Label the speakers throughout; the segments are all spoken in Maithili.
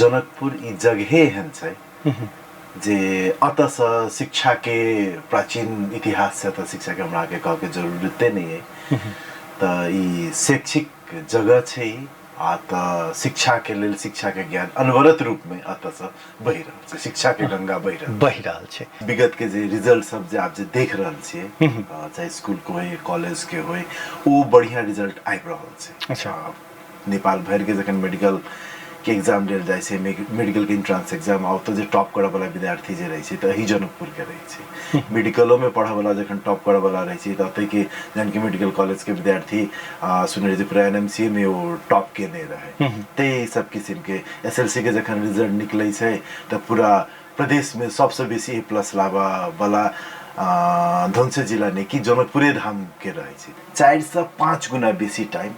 Speaker 1: जनकपुर ई जगहे एहन छै जे एतऽसँ शिक्षाके प्राचीन इतिहास छै। एतऽ शिक्षाके हमरा आरके कहऽके जरूरते नहि अइ। तऽ ई शैक्षिक जगह छै ई, आ तऽ शिक्षाके लेल शिक्षाके ज्ञान अनवरत रूपमे एतऽसँ बहि रहल छै, शिक्षाके गंगा बहि रहल
Speaker 2: बहि रहल छै।
Speaker 1: विगतके जे रिजल्ट सब जे आब जे देख रहल छियै, चाहे स्कूलके होइ, कॉलेजके होइ, ओ बढ़िआँ रिजल्ट आबि रहल छै। नेपाल भरिके जखन मेडिकल के एग्जाम देल जाइ छै, मेडिकल के एंट्रेंस एग्जाम, आ ओतऽ जे टॉप करऽ वाला विद्यार्थी जे रहै छै तऽ एही जनकपुर के रहै छै। मेडिकलो में पढ़ऽ वाला जखन टॉप करऽ वाला रहै छै तऽ ओतऽ के जानकी मेडिकल कॉलेज के विद्यार्थी सुनै रही पूरा एन एम सी में ओ टॉप केने रहै। ताहि सब किसिम के एस एल सी के जखन रिजल्ट निकलै छै तऽ पूरा प्रदेश में सबसँ बेसी ए प्लस लाबऽ वाला धनसे जिला नहि कि जनकपुरे धाम के रहै छै। 4 से 5 गुना बेसी टाइम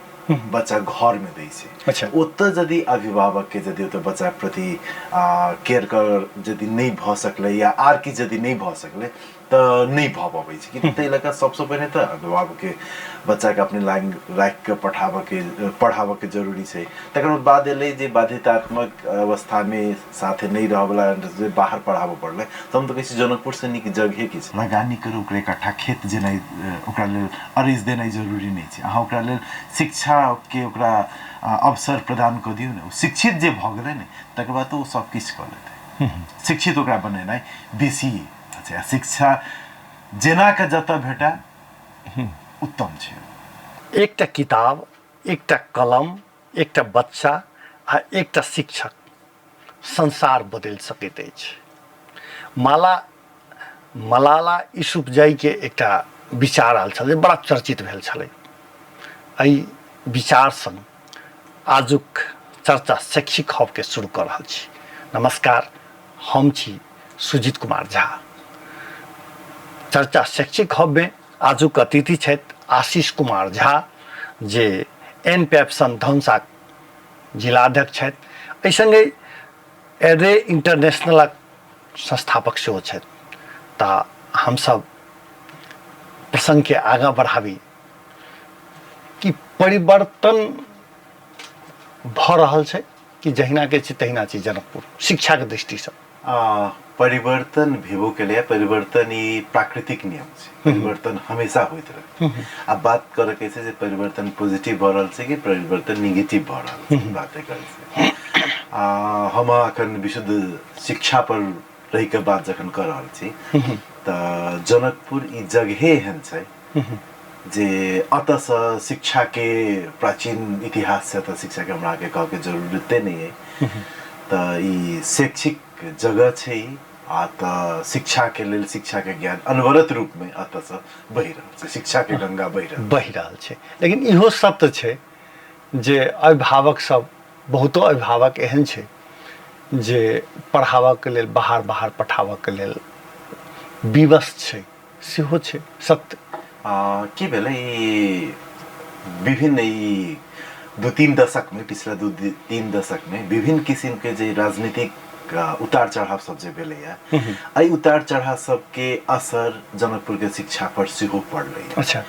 Speaker 1: बच्चा घर में दै छै। ओतऽ यदि अभिभावक के यदि ओतऽ बच्चा प्रति केयर कर यदि नहि भऽ सकलै या आर किछु यदि नहि भऽ सकलै तऽ नहि भऽ पबै छै। कि ताहि लऽ कऽ सबसँ पहिने तऽ अभिभावकके बच्चाके अपने लाग राखि कऽ पठाबऽके पढ़ाबऽके जरूरी छै। तकर बाद एलै जे बाध्यतात्मक अवस्थामे साथे नहि रहऽवला जे बाहर पढ़ाबऽ पड़लै, तऽ हम तऽ कहै छी जनकपुरसँ नीक जगहे की छै। लगानी करू, ओकरा एक कट्ठा खेत जेनाइ ओकरा लेल अरैज देनाइ जरूरी नहि छै। अहाँ ओकरा लेल शिक्षाके ओकरा अवसर प्रदान कऽ दियौ ने, ओ शिक्षित जे भऽ गेलै ने, तकर बाद तऽ ओ सब किछु कऽ लेतै। शिक्षित ओकरा बनेनाइ बेसी छै, आ शिक्षा जेना के जतऽ भेटय उत्तम छै।
Speaker 2: एकटा किताब, एकटा कलम, एकटा बच्चा आ एकटा शिक्षक संसार बदलि सकैत अछि। मलाला यूसुफजईके एकटा विचार आयल छल जे बड़ा चर्चित भेल छलै। एहि विचार संग आजुक चर्चा शैक्षिक हबके शुरू कऽ रहल छी। नमस्कार, हम छी सुजीत कुमार झा। चर्चा शैक्षिक हबमे आजुक अतिथि छथि आशीष कुमार झा, जे एन पैप्सन धनुषाक जिलाध्यक्ष छथि, एहि सङ्गे एरे इंटरनेशनलक संस्थापक सेहो छथि। तऽ हमसब प्रसङ्गके आगाँ बढ़ाबी कि परिवर्तन भऽ रहल छै कि जहिना के छै तहिना छै जनकपुर शिक्षाके दृष्टिसँ?
Speaker 1: परिवर्तन भेबो केलैए। परिवर्तन ई प्राकृतिक नियम छै, परिवर्तन हमेशा होइत रहै। आब बात करऽ के छै जे परिवर्तन पॉजिटिव भऽ रहल छै कि परिवर्तन निगेटिव भऽ रहल छै, बात एकर छै। हम अखन विशुद्ध शिक्षा पर रहि के बात जखन कऽ रहल छी तऽ जनकपुर ई जगहे एहन छै जे एतऽसँ शिक्षाके प्राचीन इतिहास छै। एतऽ शिक्षाके हमरा आरके कहऽके जरूरते नहि अइ। तऽ ई शैक्षिक जगह छै ई, आ तऽ शिक्षाके लेल शिक्षाके ज्ञान अनवरत रूपमे एतऽसँ बहि रहल छै, शिक्षाके गंगा बहि रहल
Speaker 2: बहि रहल छै। लेकिन इहो सत्य छै जे अभिभावक सब, बहुतो अभिभावक एहन छै जे पढ़ाबऽके लेल बाहर बाहर पठाबऽके लेल विवश छै, सेहो छै सत्य।
Speaker 1: की भेलै, ई विभिन्न ई 2-3 दशकमे, पिछला 2-3 दशकमे विभिन्न किसिमके जे राजनीतिक उतार चढ़ाव सब जे भेलैए, एहि उतार चढ़ाव सबके असर जनकपुरके शिक्षा पर सेहो पड़लैए।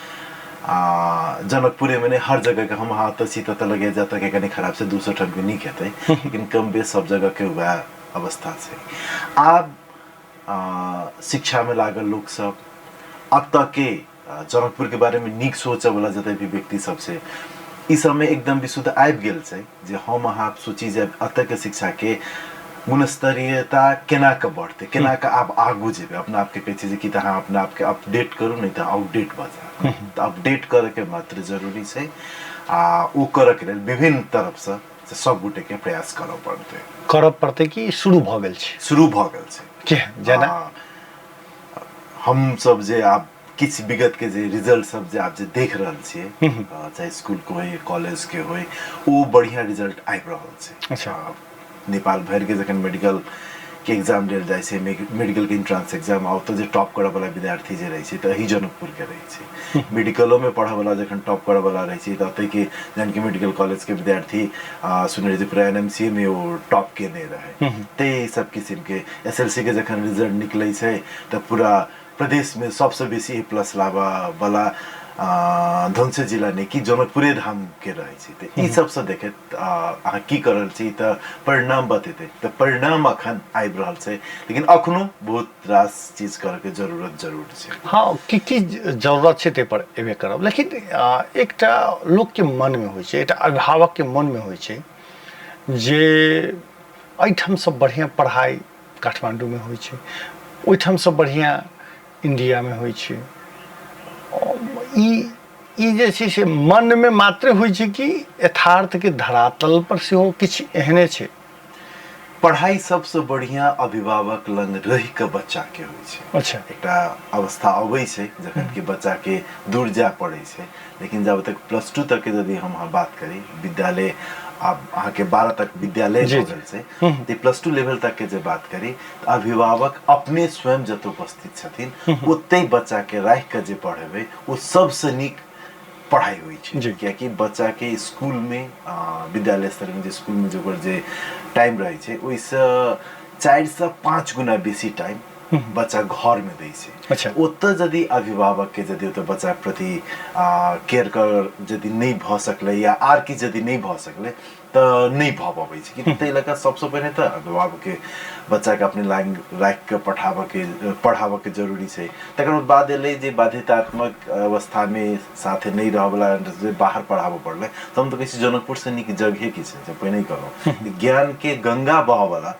Speaker 1: जनकपुरेमे नहि, हर जगहके। हम अहाँ ओतऽ छी ततऽ लगैए जतऽके कनि खराब छै, दोसर ठामके नीक हेतै, लेकिन कम बेस सब जगहके वएह अवस्था छै। आब शिक्षामे लागल लोकसब, एतऽके जनकपुरके बारेमे नीक सोचऽवला जते भी व्यक्ति सब छै, ई सबमे एकदम विशुद्ध आबि गेल छै जे हम अहाँ सोची जे एतऽके शिक्षाके गुणस्तरीयता केना कऽ बढ़तै, केना कऽ आब आगू जेबै। अपना आपके कहै छै जे कि तऽ अहाँ अपना आपके अपडेट करू, नहि तऽ आउटडेट भऽ जायब। तऽ अपडेट करऽके मात्र जरूरी छै, आ ओ करऽके लेल विभिन्न तरफसँ से सब गोटेके प्रयास करऽ पड़तै।
Speaker 2: करऽ पड़तै कि शुरू भऽ गेल छै?
Speaker 1: शुरू भऽ गेल छै।
Speaker 2: के जेना?
Speaker 1: हम सब जे आब किछु विगत के जे रिजल्ट सब जे आब जे देख रहल छियै, चाहे स्कूल के होइ, कॉलेज के होइ, ओ बढ़िआँ रिजल्ट आबि रहल छै। नेपाल भरिके जखन मेडिकल के एग्जाम देल जाइ छै, मेडिकल के एंट्रेंस एग्जाम, आ ओतऽ जे टॉप करऽ वाला विद्यार्थी जे रहै छै तऽ एही जनकपुर के रहै छै। मेडिकलो में पढ़ऽ वाला जखन टॉप करऽ वाला रहै छै तऽ ओतऽ के जानकी मेडिकल कॉलेज के विद्यार्थी सुनै रही पूरा एन एम सी में ओ टॉप केने रहै। ताहि सब किसिम के एस एल सी के जखन रिजल्ट निकलै छै तऽ पूरा प्रदेश में सबसँ बेसी ए प्लस लाबऽ वाला धनसे जिला नहि कि जनकपुरे धामके रहै छै। तऽ ई सबसँ देखैत अहाँ की कऽ रहल छी तऽ परिणाम बतेतै, तऽ परिणाम अखन आबि रहल छै, लेकिन अखनो बहुत रास चीज करऽके जरूरत जरूर छै।
Speaker 2: हँ, की की जरूरत छै ताहि पर एबे करब, लेकिन एकटा लोकके मनमे होइ छै, एकटा अभिभावकके मनमे होइ छै जे एहिठामसँ बढ़िआँ पढ़ाइ काठमाण्डूमे होइ छै, ओहिठामसँ बढ़िआँ इण्डियामे होइ छै। ई ई जे छै से मनमे मात्र होइ छै कि यथार्थके धरातल पर सेहो किछु एहने छै?
Speaker 1: पढ़ाइ सबसँ बढ़िआँ अभिभावक लग रहि कऽ बच्चाके होइ छै। एकटा अवस्था अबै छै जखन कि बच्चाके दूर जाय पड़ै छै, लेकिन जब तक प्लस टू तकके यदि हम अहाँ बात करी, विद्यालय आब अहाँके 12 तक विद्यालय भऽ गेल छै, तऽ प्लस टू लेवल तकके जे बात करी तऽ अभिभावक अपने स्वयं जतऽ उपस्थित छथिन ओतहि बच्चाके राखि कऽ जे पढ़ेबै ओ सबसँ नीक पढ़ाइ होइ छै। कियाकि बच्चाके स्कूलमे, विद्यालय स्तरमे जे स्कूलमे जे ओकर जे टाइम रहै छै ओहिसँ 4 से 5 गुना बेसी टाइम बच्चा घरमे दै छै। ओतऽ यदि अभिभावकके यदि ओतऽ बच्चाके प्रति केयर कर यदि नहि भऽ सकलै या आर किछु यदि नहि भऽ सकलै तऽ नहि भऽ पबै छै। कि ताहि लऽ कऽ सबसँ पहिने तऽ अभिभावकके बच्चाके अपने लाग राखि कऽ पठाबऽके पढ़ाबऽके जरूरी छै। तकर बाद एलै जे बाध्यतात्मक अवस्थामे साथे नहि रहऽवला जे बाहर पढ़ाबऽ पड़लै, तऽ हम तऽ कहै छी जनकपुरसँ नीक जगहे की छै। जे पहिने कहलहुँ, ज्ञानके गङ्गा बहऽवला,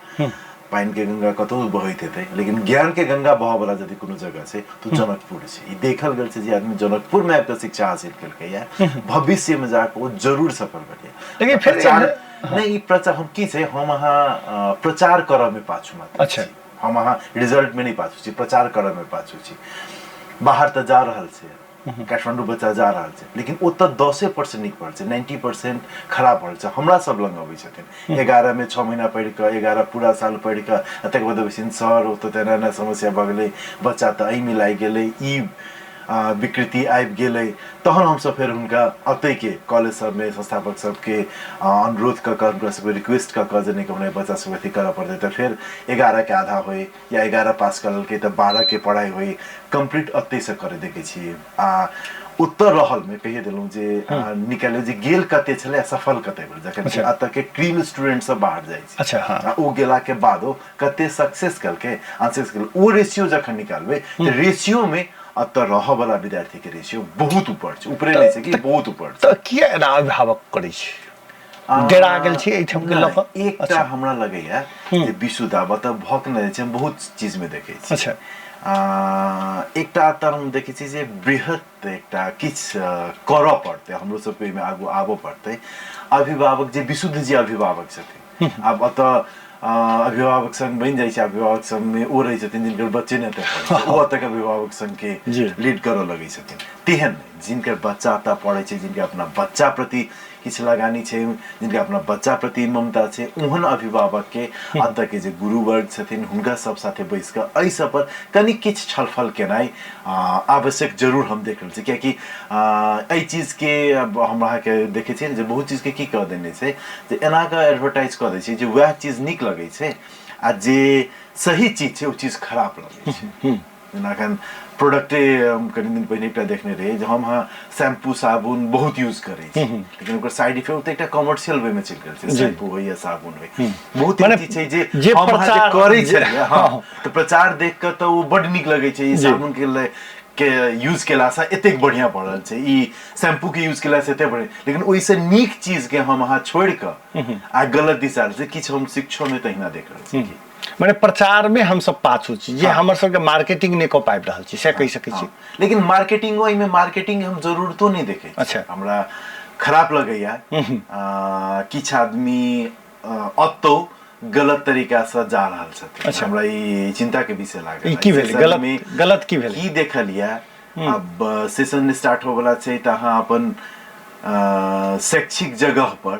Speaker 1: पानिके गंगा कतहु बहैत हेतै, लेकिन ज्ञानके गंगा बहऽवला यदि कोनो जगह छै तऽ जनकपुर छै। ई देखल गेल छै जे आदमी जनकपुरमे आबि कऽ शिक्षा हासिल केलकैए, भविष्यमे जाकऽ ओ जरूर सफल भेलैए।
Speaker 2: लेकिन फेर
Speaker 1: प्रचार नहि, ई प्रचार हम की छै, हम अहाँ प्रचार करऽमे पाछू मात्र छी, हम अहाँ रिजल्टमे नहि पाछू छी, प्रचार करऽमे पाछू छी। बाहर तऽ जा रहल छै, काठमाण्डू बच्चा जा रहल छै, लेकिन ओतऽ 10% नीक पढ़ल छै, 90% खराब पढ़ल छै। हमरा सब लग अबै छथिन 11मे 6 महीना पढ़ि कऽ, 11 पूरा साल पढ़ि कऽ, आ तकर बाद अबै छथिन, सर ओतऽ तऽ एना एना समस्या भऽ गेलै, बच्चा तऽ एहिमे लागि गेलै, ई विकृति आबि गेलै। तहन हमसब फेर हुनका अतैके कॉलेज सबमे संस्थापक सबके अनुरोध कऽ कऽ, हुनका सबके रिक्वेस्ट कऽ कऽ जे नहि कहुना बच्चा सबके अथी करऽ पड़तै, तऽ फेर 11के आधा होइ या 11 पास कऽ लेलकै तऽ 12के पढ़ाइ होइ कम्प्लीट ओतहिसँ करै देखै छियै। आ ओतऽ रहलमे कहिए देलहुँ जे निकालियौ जे गेल कते छलै आ सफल कते भेल, जखन कि एतऽके क्रीम स्टूडेंट सब बाहर जाइ छै। आ ओ गेलाके बादो कते सक्सेस केलकै, अनसक्सेस केलकै, ओ रेशियो जखन निकालबै तऽ रेशियोमे एतऽ रहऽवला विद्यार्थीके रेशियो बहुत ऊपर छै, ऊपरे नहि छै कि बहुत ऊपर छै।
Speaker 2: तऽ किया एना अभिभावक करै छै? डेरा गेल छी एहिठाम के लऽ कऽ?
Speaker 1: एकटा हमरा लगैया जे विशुद्ध आब तऽ भऽ के नहि छै, हम बहुत चीज में देखै छी। एकटा तऽ हम देखै छी जे बृहत एकटा किछु करऽ पड़तै, हमरो सबके एहिमे आगू आबऽ पड़तै। अभिभावक जे विशुद्ध जे अभिभावक छथिन, आब एतऽ अभिभावक संघ बनि जाइ छै, अभिभावक संघमे ओ रहै छथिन जिनकर बच्चे नहि एतऽ पढ़ै छै, ओ एतऽके अभिभावक संघके लीड करऽ लगै छथिन। तेहन नहि, जिनकर बच्चा एतऽ पढ़ै छै, जिनका अपना बच्चा प्रति किछु लगानी छै, जिनका अपना बच्चा प्रति ममता छै, ओहन अभिभावकके एतऽके जे गुरुवर्ग छथिन हुनका सब साथे बैस कऽ एहि सब पर कनि किछु छलफल केनाइ आवश्यक जरूर हम देख रहल छी। कियाकि एहि चीजके अब हम अहाँके देखै छियै ने जे बहुत चीजके की कऽ देने छै जे एना कऽ एडवर्टाइज कऽ दै छै जे वएह चीज नीक लगै छै आ जे सही चीज छै ओ चीज खराब लगै छै। जेना एखन प्रोडक्टे हम कनि दिन पहिने एकटा देखने रहियै जे हम अहाँ शैम्पू साबुन बहुत यूज करै छी, लेकिन ओकर साइड इफेक्ट तऽ एकटा कमर्शियल वे में चलि गेल छै। शैम्पू होइ या साबुन होइ, बहुत एहन चीज छै जे
Speaker 2: जे
Speaker 1: हम अहाँ जे
Speaker 2: प्रचार
Speaker 1: करै छलियै, हँ, तऽ प्रचार देख कऽ तऽ ओ बड नीक लगै छै, ई साबुन के के यूज केलासँ एतेक बढ़िआँ भऽ रहल छै, ई शैम्पू के यूज केलासँ एतेक बढ़िआँ, लेकिन ओहिसँ नीक चीजके हम अहाँ छोड़ि कऽ आ गलत दिशा से किछु हम शिक्षोमे तहिना देख रहल छी।
Speaker 2: मने प्रचार में हम सब पाछू छी, जे हमर सबके मार्केटिंग नहि कऽ पाबि रहल छी, से कहि सकै छी।
Speaker 1: लेकिन मार्केटिंगो, एहिमे मार्केटिंग हम जरूरतो नहि देखै छी। हमरा खराब लगैया किछु आदमी अतौ गलत तरीका से जा रहल छथिन। हमरा ई चिंता के विषय लागल।
Speaker 2: ई की भेलै?
Speaker 1: सेशन में
Speaker 2: गलत की भेलै?
Speaker 1: की देखलियै, आब सेशन स्टार्ट होवला छै तऽ अहाँ अपन शैक्षिक जगह पर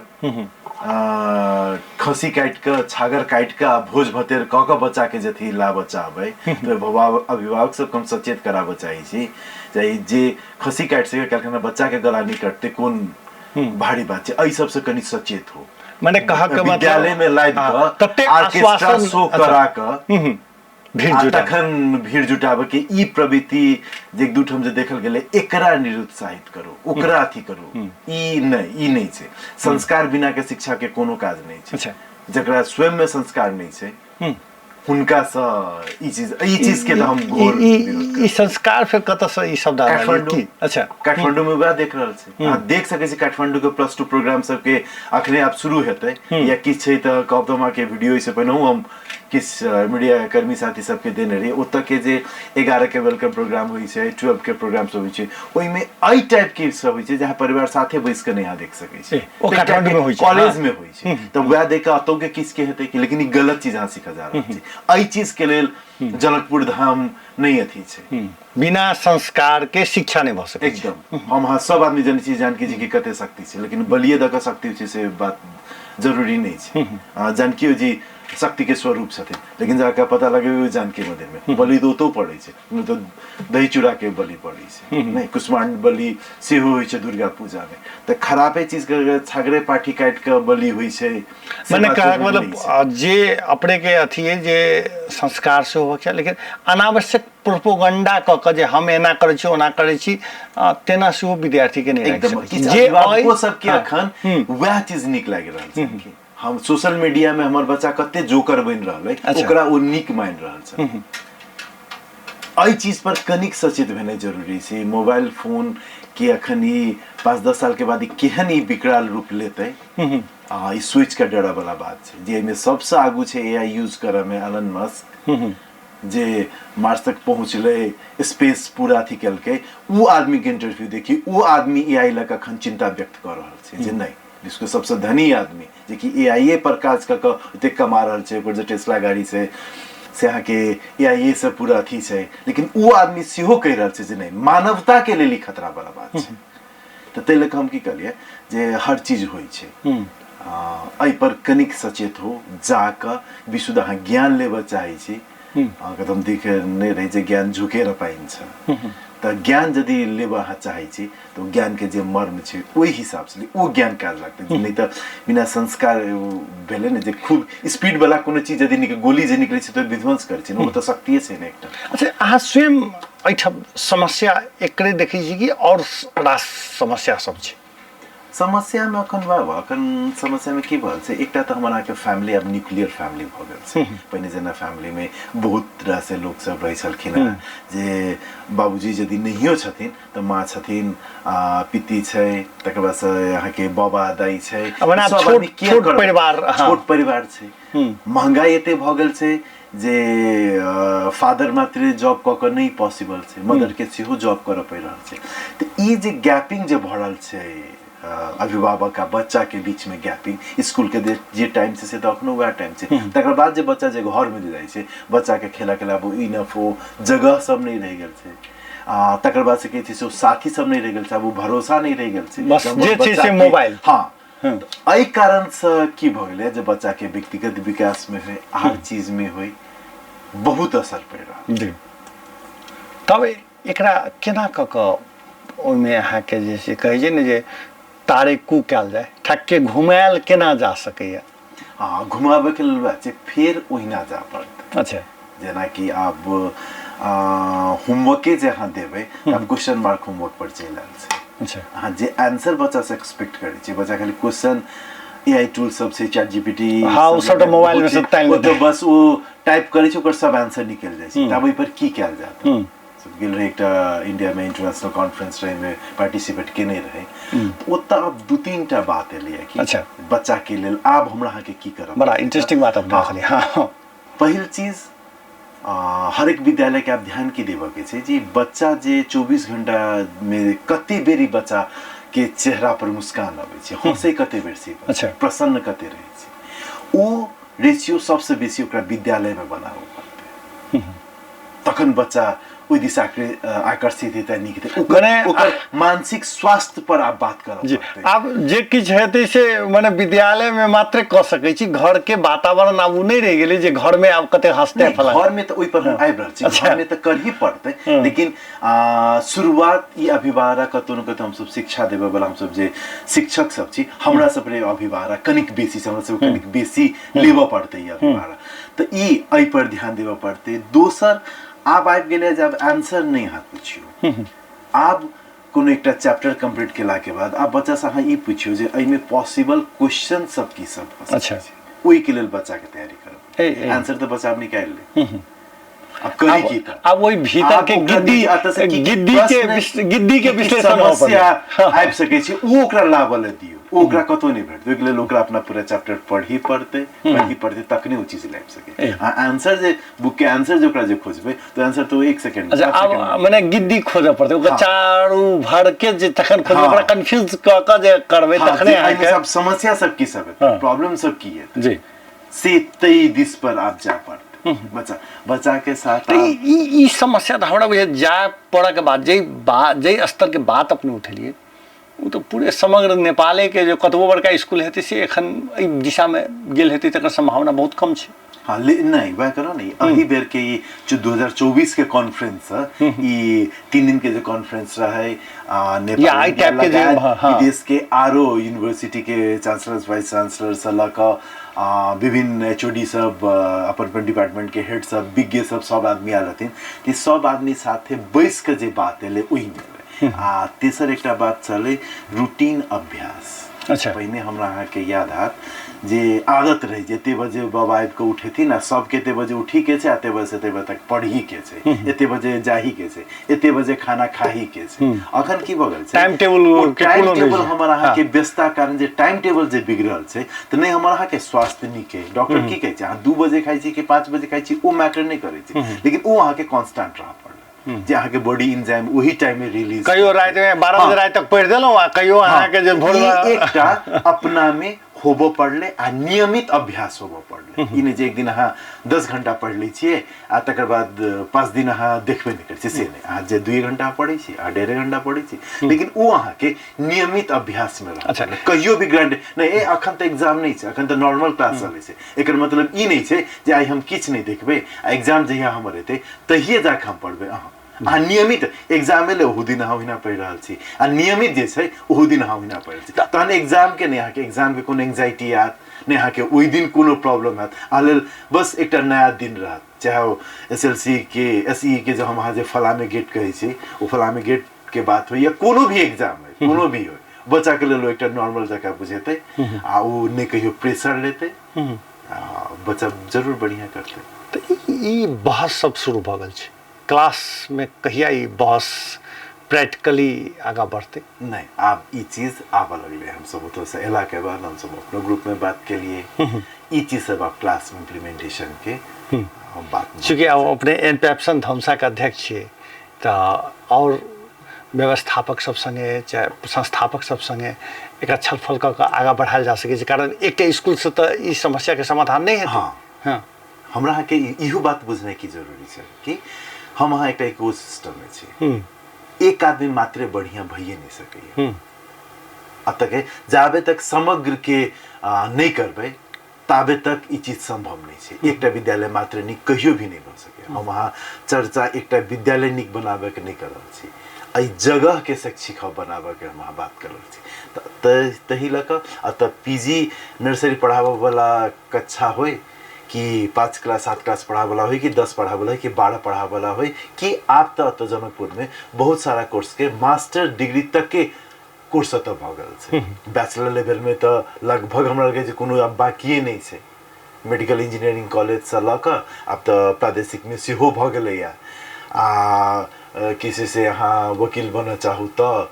Speaker 1: खसी काटि कऽ, छागर काटि कऽ आ भोज भतेर कऽ कऽ बच्चाके जे अथी लाबऽ चाहबै तऽ अभिभावक सबके हम सचेत कराबऽ चाहै छी जे ई जे खसी काटि सकै काल्हिखना बच्चाके गला नहि कटतै कोन भारी बात छै। एहि सबसँ कनि सचेत हो।
Speaker 2: मने कहऽ के मतलब
Speaker 1: विद्यालय में लाबि कऽ
Speaker 2: ततेक
Speaker 1: आर्केस्ट्रा
Speaker 2: आश्वासन
Speaker 1: शो करा कऽ
Speaker 2: भीड़
Speaker 1: आ
Speaker 2: जुटाबै।
Speaker 1: तखन भीड़ जुटाबैके ई प्रवृत्ति जे एक दू ठाम जे देखल गेलै, एकरा निरुत्साहित करू, ओकरा अथी करू, ई नहि छै। संस्कार बिना के शिक्षा के कोनो काज नहि छै। जकरा स्वयं में संस्कार नहि छै, हुनकासँ ई चीज के तऽ हम घोर विरोध।
Speaker 2: ई संस्कार फेर कतऽसँ ई शब्द आयल?
Speaker 1: काठमाडौँ।
Speaker 2: की? अच्छा।
Speaker 1: काठमांडू में वएह देख रहल छै। अहाँ देख सकै छी, काठमांडू के प्लस टू प्रोग्राम सबके अखने आब शुरू हेतै या किछु छै, तऽ कहब तऽ हम अहाँके वीडियो एहिसँ पहिनहुँ हम किछु मीडिया कर्मी साथी सबके देने रही। ओतऽ के जे 11 के welcome programme होइ छै, 12 के प्रोग्राम सब होइ छै, ओहिमे एहि टाइप के सब होइ छै, जहाँ परिवार साथे बैस कऽ नहि अहाँ देख सकै छी।
Speaker 2: ओ काठमांडू में होइ छै।
Speaker 1: कॉलेज में होइ छै, तऽ वएह देख कऽ अतौ के किछु के हेतै कि, लेकिन ई गलत चीज अहाँ सीखऽ जा रहल छी। एहि चीज के लेल जनकपुर धाम नहि अथी छै।
Speaker 2: बिना संस्कार के शिक्षा नहि भऽ सकै छै।
Speaker 1: एकदम। हम अहाँ सब आदमी जनै छी जानकी जी के कते शक्ति छै, लेकिन बलिए दऽ कऽ शक्ति होइ छै से बात जरूरी नहि छै। जानकियो जी शक्ति के स्वरूप छथिन, लेकिन जाके पता लगेबै जानकी मंदिर में बलि तऽ ओतौ पड़ै छै, नहि तऽ दही चूड़ा के बलि पड़ै छै, नहि कुष्मांड बलि सेहो होइ छै दुर्गा पूजा में। तऽ खराबे चीज के छागरे पाठी काटि कऽ बलि होइ छै से
Speaker 2: मने
Speaker 1: बात
Speaker 2: कहक
Speaker 1: जरूरी
Speaker 2: मतलब
Speaker 1: नहि छै।
Speaker 2: जे अपने के अथी अइ जे संस्कार सेहो होबाक चाही, लेकिन अनावश्यक प्रोपोगंडा कऽ कऽ जे हम एना करै छी, ओना करै छी, तेना सेहो विद्यार्थी के नहि राखि
Speaker 1: एकदम
Speaker 2: सकै छी।
Speaker 1: किछु
Speaker 2: जे
Speaker 1: अभिभावको
Speaker 2: अइ
Speaker 1: सबके अखन वएह चीज नीक लागि रहल छै कि हम सोशल मीडिया में हमर बच्चा कते जोकर बनि रहल है, ओकरा ओ नीक मानि रहल छै। एहि चीज पर कनिक सचेत भेनाइ जरूरी छै। मोबाइल फोन के अखन ई 5-10 साल के बाद ई केहन ई विकराल रूप लेतै, ई सोचि कऽ डरऽ वाला बात छै। जे एहिमे सबसँ आगू छै एआई यूज करऽ मे एलन मस्क, जे मार्स तक पहुँचलै, स्पेस पूरा अथी केलकै, ओ आदमीके इंटरव्यू देखी, ओ आदमी एआई लऽ कऽ अखन चिंता व्यक्त कऽ रहल छै जे नहि, विश्वके सबसँ धनी आदमी जेकि एआईए पर काज कऽ कऽ ओतेक कमा रहल छै, ओकर जे टेस्ला गाड़ी छै से अहाँके एआईए से पूरा अथी छै, लेकिन ओ आदमी सेहो कहि रहल छै जे नहि, मानवताके लेल ई खतरा वाला बात छै। तऽ ताहि लऽ कऽ हम की कहलियै जे हर चीज होइ छै, एहि पर कनिक सचेत हो जाकऽ विशुद्ध अहाँ ज्ञान लेबऽ चाहै छी। अहाँके तऽ हम देख नहि रहै जे ज्ञान झुकेर पाइन्छ, तऽ ज्ञान यदि लेबऽ अहाँ चाहै छी तऽ ओ ज्ञानके जे मर्म छै ओहि हिसाबसँ ओ ज्ञान काज लगतै, नहि तऽ बिना संस्कार भेलै ने जे खूब स्पीडवला कोनो चीज यदि गोली जे निकलै छै तऽ विध्वंस करै छै ने, ओ तऽ शक्तिए छै ने एकटा।
Speaker 2: अच्छा, अहाँ स्वयं एहिठाम समस्या एकरे देखै छी कि आओर रास समस्या सब छै?
Speaker 1: समस्यामे अखन बाबा, अखन समस्यामे की भऽ छै, एकटा तऽ हमर अहाँके फैमिली आब न्यूक्लियर फैमिली भऽ गेल छै। पहिने जेना फैमिलीमे बहुत रास लोक सब रहै छलखिन हेँ, जे बाबूजी यदि नहियो छथिन तऽ माँ छथिन, पित्ती छै, तकर बादसँ अहाँके बाबा दाइ छै,
Speaker 2: मने आब
Speaker 1: सब
Speaker 2: छोट
Speaker 1: आदमी केयर
Speaker 2: छोट
Speaker 1: करबै।
Speaker 2: परिवार, हाँ।
Speaker 1: छोट परिवार छै। महंगाई एते भऽ गेल छै जे फादर मात्रे जॉब कऽ कऽ नहि पॉसिबल छै, मदरके सेहो जॉब करऽ पड़ि रहल छै। तऽ ई जे गैपिंग जे भऽ रहल छै अभिभावक आ बच्चाके बीचमे गैपिंग, स्कूलके जे टाइम छै से तऽ अखनो वएह टाइम छै, तकर बाद जे बच्चा जे घरमे जे जाइ छै, बच्चाके खेलऽके लेल आब इनफ ओ जगह सब नहि रहि गेल छै। आ तकर बाद से कहै छै से ओ साथी सब नहि रहि गेल छै, आब ओ भरोसा नहि रहि गेल छै।
Speaker 2: बस
Speaker 1: हमर
Speaker 2: जे छै से
Speaker 1: बच्चाके
Speaker 2: मोबाइल।
Speaker 1: हँ, एहि कारणसँ की भऽ गेलै जे बच्चाके व्यक्तिगत विकासमे होइ, हर चीजमे होइ, बहुत असर पड़ि रहल।
Speaker 2: जी, तब एकरा केना कऽ कऽ ओहिमे अहाँके जे छै कहै छै ने जे तारे कू कयल जाय, ठक्के घुमायल केना जा सकैए?
Speaker 1: हँ, घुमाबैके लेल वएह छै, फेर ओहिना जा पड़तै। जेनाकि आब होमवर्के जे अहाँ देबै, आब क्वेश्चन मार्क होमवर्क पर चलि आयल छै। अहाँ जे आंसर बच्चा से एक्सपेक्ट करै छियै, बच्चा खाली क्वेश्चन, एआई टूल सब छै, चैट जीपीटी।
Speaker 2: हाँ, ओ सबटा मोबाइल में सब तानि
Speaker 1: ओ तऽ
Speaker 2: लेतै।
Speaker 1: बस ओ टाइप करै छै, ओकर सब आंसर निकलि जाइ छै। तब ओहि पर की कयल जायत? सब गेल रहै एकटा इंडियामे इंटरनेशनल कॉन्फ्रेंस रहै, ओहिमे पार्टिसिपेट केने रहै, तऽ ओतऽ आब 2-3 टा बात एलैए कि बच्चाके लेल आब हमरा अहाँके की करब।
Speaker 2: बड़ा इंटरेस्टिंग बात अपने रखलियै। हाँ।
Speaker 1: पहिल चीज, हरेक विद्यालयके आब ध्यान की देबऽके छै जे बच्चा जे 24 घंटामे कते बेरी बच्चाके चेहरा पर मुस्कान अबै छै, हँसै कते बेर छै बच्चा, प्रसन्न कते रहै छै, ओ रेशियो सबसँ बेसी ओकरा विद्यालयमे बनाबऽ पड़तै, तखन बच्चा ओहि दिस आकर्षित हेतै, नीक हेतै। ओकर ओकर मानसिक स्वास्थ्य पर आब बात करऽ
Speaker 2: जी
Speaker 1: पड़तै।
Speaker 2: आब जे किछु हेतै से मने विद्यालयमे मात्रे कऽ सकै छी, घरके वातावरण आब ओ नहि रहि गेलै जे घरमे आब कते हँसतै
Speaker 1: नहि,
Speaker 2: फलां।
Speaker 1: घरमे तऽ ओहि पर हम आबि रहल छी। घरमे तऽ करही पड़तै, लेकिन शुरुआत ई अभिभावक कतौ ने कतौ हमसब शिक्षा देबऽ वाला, हमसब जे शिक्षक सब छी, हमरा सब पर अभिभावक कनिक बेसी छै, हमरा सब कनिक बेसी लेबऽ पड़तै ई अभिभावक, तऽ ई एहि पर ध्यान देबऽ पड़तै। दोसर आब आबि गेलै जे आब आंसर नहि अहाँ पुछियौ, आब कोनो एकटा चैप्टर कंप्लीट केलाके बाद आब बच्चासँ अहाँ ई पुछियौ जे एहिमे पॉसिबल क्वेश्चन सब की सब भऽ सकै छै, ओहिके लेल बच्चाके तैयारी करब। आंसर तऽ बच्चा आब निकालि ले, आब करी की तऽ
Speaker 2: आब ओहि भीतर के
Speaker 1: आब ओकरा
Speaker 2: गिद्दी
Speaker 1: एतऽ से की की
Speaker 2: गिद्दी के
Speaker 1: प्रश्न,
Speaker 2: गिद्दी के
Speaker 1: की की
Speaker 2: विश्लेषण होबऽ
Speaker 1: समस्या
Speaker 2: पड़तै।
Speaker 1: आबि सकै छै, ओ ओकरा लाबऽ लए दियौ, ओ ओकरा कतौ नहि भेटतै। ओहिके लेल ओकरा अपना पूरा चैप्टर पढ़ही पड़तै, पढ़ही पड़तै तखने ओ चीज लाबि सकै। आ आंसर जे बुक के आंसर जे ओकरा जे खोजबै तऽ आंसर तऽ ओ एक सेकंड
Speaker 2: अच्छा, आब मने गिद्दी खोजऽ पड़तै ओकर चारू भर के, जे तखन खोजबै, ओकरा कंफ्यूज कऽ कऽ जे करबै तखने
Speaker 1: जे एहिमे
Speaker 2: अहाँके
Speaker 1: सब समस्या सब की सब हेतै, प्रॉब्लम सब की हेतै, से तै दिस पर आब जाय पड़तै बच्चा बच्चा के साथ।
Speaker 2: तऽ ई ई समस्या तऽ हमरा बुझाइ जाय पड़ऽ के बाद जाहि बात जाहि स्तर के बात अपने उठेलियै ओ तऽ पूरे समग्र नेपाले के जे कतबो बड़का स्कूल हेतै से एखन एहि दिशामे गेल हेतै तकर सम्भावना बहुत कम छै।
Speaker 1: हाँ, नहीं वह करो नहीं, अही बेर के ई जो 2024 के कॉन्फ्रेंस है, ई 3 दिन के जो कॉन्फ्रेंस रहे नेपाल
Speaker 2: या आई टाइप के जे
Speaker 1: लगायत
Speaker 2: हाँ।
Speaker 1: विदेश के आरो यूनिवर्सिटी के चांसलर, वाइस चांसलर से लऽ कऽ विभिन्न एचओडी सब, अपन अपन डिपार्टमेंट के हेड सब, विज्ञ सब, सब आदमी आयल रहथिन। तऽ सब आदमी साथे बैस के जे बात एलै ओहिमे एलै। आ तेसर एकटा बात छलै रूटीन अभ्यास। पहिने हमरा अहाँके याद हैत जे आदत रहै जे एते बजे बाबा आबि कऽ उठेथिन आ सबके एते बजे उठही के छै आ एते बजे से एते बजे तक पढ़ही के छै, एते बजे जाही के छै, एते बजे खाना खाही के छै। अखन की भऽ गेल छै,
Speaker 2: टाइम टेबल
Speaker 1: ओ
Speaker 2: के
Speaker 1: टाइम
Speaker 2: कोनो नहि
Speaker 1: टेबल
Speaker 2: छै।
Speaker 1: हमर अहाँके व्यस्तता कारण जे टाइम टेबल जे बिगड़ल छै तऽ नहि हमर अहाँके स्वास्थ्य नीक है। डॉक्टर की कहै छै, अहाँ 2 बजे खाइ छी कि 5 बजे खाइ छी ओ मैटर नहि करै छै, लेकिन ओ अहाँके कॉन्स्टेंट रहऽ पड़लै जे अहाँके बॉडी एंजाइम ओही टाइम में रिलीज
Speaker 2: कहियो राति में 12 बजे राति तक पढ़ि देलहुँ आ कहियो अहाँके जे भोर
Speaker 1: ई
Speaker 2: में
Speaker 1: एकटा अपना में होबऽ पड़लै आ नियमित अभ्यास होबऽ पड़लै। ई नहि जे एक दिन अहाँ 10 घंटा पढ़ि लै छियै आ तकर बाद 5 दिन अहाँ देखबे नहि करै छियै, से नहि। अहाँ जे 2 घंटा पढ़ै छी, अहाँ 1.5 घंटा पढ़ै छी, लेकिन ओ अहाँके नियमित अभ्यास में रहऽ पड़लै। कहियो भी ग्रांट नहि, ए अखन तऽ एग्जाम नहि छै, अखन तऽ नॉर्मल क्लास चलै छै, एकर मतलब ई नहि छै जे आइ हम किछु नहि देखबै आ एग्जाम जहिया हमर हेतै तहिये जाके हम पढ़बै। अहाँ नियमित एग्जाम एलै ओहू दिन अहाँ ओहिना पढ़ि रहल छी आ नियमित जे छै ओहू दिन अहाँ ओहिना पढ़ि रहल छी, तहन एग्जामके नहि अहाँके एग्जामके कोनो एंग्जाइटी आयत, नहि अहाँके ओहि दिन कोनो प्रॉब्लम हैत, अहाँ लेल बस एकटा नया दिन रहत। चाहे ओ एस एल सी के एस ई के जे हम अहाँ जे फलामे गेट कहै छी ओ फलामे गेट के बात होइ या कोनो भी एग्जाम होइ, कोनो भी होइ, बच्चाके लेल ओ एकटा नॉर्मल जकाँ बुझेतै आ ओ नहि कहियो प्रेशर लेतै, आ बच्चा जरूर बढ़िआँ करतै।
Speaker 2: तऽ ई बहस सब शुरू भऽ गेल छै क्लासमे, कहिया ई बहस प्रैक्टिकली आगाँ बढ़तै?
Speaker 1: नहि, आब ई चीज आबऽ लगलै। हमसब ओतऽसँ अयलाके बाद हमसब अपनो ग्रुपमे बात केलियै, ई चीज सब आब क्लासमे इम्प्लीमेंटेशन के बात।
Speaker 2: चूँकि आब अपने एन पेप्सन धमसाके अध्यक्ष छियै तऽ आओर व्यवस्थापक सब सङ्गे चाहे संस्थापक सब सङ्गे एकरा छलफल कऽ कऽ आगाँ बढ़ायल जा सकै छै, कारण एकटा स्कूलसँ तऽ ई समस्याके समाधान नहि हेतै।
Speaker 1: हमरा अहाँके इहो बात बुझनाइ की जरूरी छै कि हम अहाँ एकटा इको सिस्टममे छी, एक आदमी मात्रे बढ़िआँ भइए नहि सकैए। अब तक जाबे तक समग्र के नहि करबै ताबे तक ई चीज संभव नहि छै। एकटा विद्यालय मात्र नीक कहियो भी नहि भऽ सकैए। हम अहाँ चर्चा एकटा विद्यालय नीक बनाबैके नहि कर रहल छी, एहि जगहके शैक्षिक हब बनाबैके हम अहाँ बात कर रहल छी। तहि लऽ कऽ एतऽ पी जी नर्सरी पढ़ाबऽवला कक्षा होइ कि 5 क्लास 7 क्लास पढ़ाबऽवला होइ कि 10 पढ़ाबऽवला होइ कि 12 पढ़ाबऽवला होइ कि आब तऽ एतऽ जनकपुरमे बहुत सारा कोर्सके मास्टर डिग्री तकके कोर्स एतऽ भऽ गेल छै। बैचलर लेवलमे तऽ लगभग हमरा लगै छै कोनो आब बाकिए नहि छै। मेडिकल इंजीनियरिंग कॉलेजसँ लऽ कऽ आब तऽ प्रादेशिकमे सेहो भऽ गेलैए। आ की छै से अहाँ वकील बनऽ चाहू तऽ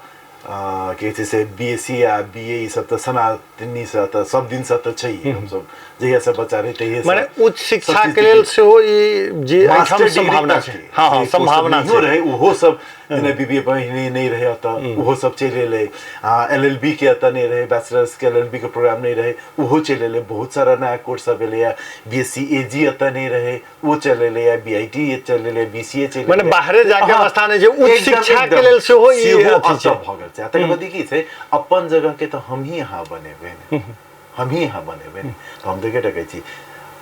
Speaker 1: की कहै छै से बी एस सी आ बी ए ई सब तऽ सनातनीसँ तऽ सब दिनसँ तऽ छैहे, हमसब जहियासँ बच्चा रही तहिएसँ
Speaker 2: मने उच्च
Speaker 1: सब
Speaker 2: शिक्षा
Speaker 1: चीज
Speaker 2: के लेल
Speaker 1: देखै छी।
Speaker 2: सेहो ई जे एहिठाम
Speaker 1: मास्टर डिग्री
Speaker 2: सम्भावना
Speaker 1: तक
Speaker 2: छै।
Speaker 1: के
Speaker 2: हँ,
Speaker 1: जे कोर्स
Speaker 2: सम्भावना
Speaker 1: नहियो
Speaker 2: छै।
Speaker 1: रहै ओहो सब जेना बीबीए पहिने नहि रहै एतऽ, ओहो सब चलि एलै। एलएलबी के एतऽ नहि रहै, बैचलर्स के एलएलबी के प्रोग्राम नहि रहै, ओहो चलि एलै। बहुत सारा नया कोर्स सब एलैए। बीएससी एजी एतऽ नहि रहै, ओ चलि एलैए। बीआईटी चलि एलै, बीसीए चलि
Speaker 2: मने
Speaker 1: एलै।
Speaker 2: बाहरे जाके
Speaker 1: हँ,
Speaker 2: अवस्था नहि छै, उच्च
Speaker 1: एकदम,
Speaker 2: शिक्षा के
Speaker 1: एकदम।
Speaker 2: लेल सेहो ई
Speaker 1: सेहो
Speaker 2: अथी छै।
Speaker 1: एतऽ भऽ गेल छै। आ तकर बाद ई की छै, अपन जगह के तऽ हमही अहाँ बनेबै ने, हमही अहाँ बनेबै ने। तऽ हम देखे कहै छी,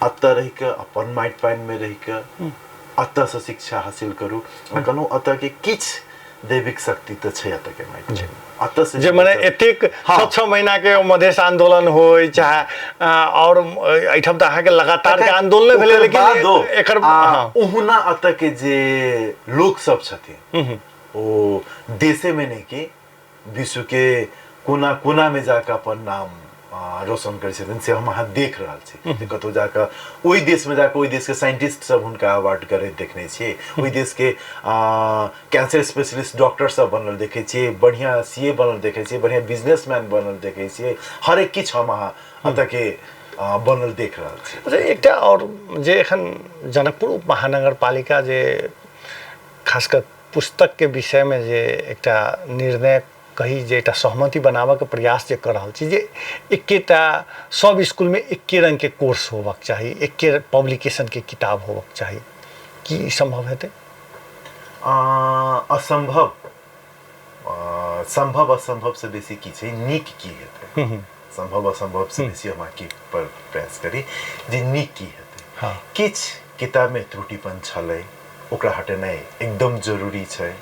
Speaker 1: एतऽ रहि कऽ अपन माटि पानिमे रहि कऽ एतऽसँ शिक्षा हासिल करू। आ कहलहुँ एतऽके किछु दैविक शक्ति तऽ छै एतऽके माटि एतऽ से
Speaker 2: जे मने एतेक 6-6 महीना के मधेश आंदोलन होय चाहे और एहिठाम तऽ अहाँके लगातार के आंदोलन भेलै,
Speaker 1: ओकर
Speaker 2: लेकिन
Speaker 1: बादो,
Speaker 2: एकर
Speaker 1: आ
Speaker 2: हँ।
Speaker 1: ओहुना एतऽ के जे लोक सब छथिन ओ देशे में नहि कि विश्व के कोना कोना में जाकऽ अपन नाम रोशन करै छथिन, से हम अहाँ देख रहल छी। जे कतहु जाकऽ ओहि देशमे जाकऽ ओहि देशके साइंटिस्ट सब हुनका अवार्ड करैत देखने छियै, ओहि देशके कैंसर स्पेशलिस्ट डॉक्टर सब बनल देखै छियै, बढ़िआँ सी ए बनल देखै छियै, बढ़िआँ बिजनेसमैन बनल देखै छियै। हरेक किछु हम अहाँ एतऽके बनल देख रहल छी।
Speaker 2: अच्छा, एकटा आओर जे एखन जनकपुर उप महानगरपालिका जे खास कऽ पुस्तकके विषयमे जे एकटा निर्णय कही, जे एकटा सहमति बनाबऽके प्रयास जे कऽ रहल छी जे एकेटा सब स्कूलमे एके रङ्गके कोर्स होबक चाही, एके पब्लिकेशनके किताब होबक चाही, की ई सम्भव हेतै?
Speaker 1: असम्भव, सम्भव असम्भव से बेसी की छै, नीक की हेतै। सम्भव असम्भव से बेसी हम की पर प्रयास करी जे नीक की हेतै। किछु किताबमे त्रुटिपन छलै, ओकरा हटेनाइ एकदम जरूरी छै।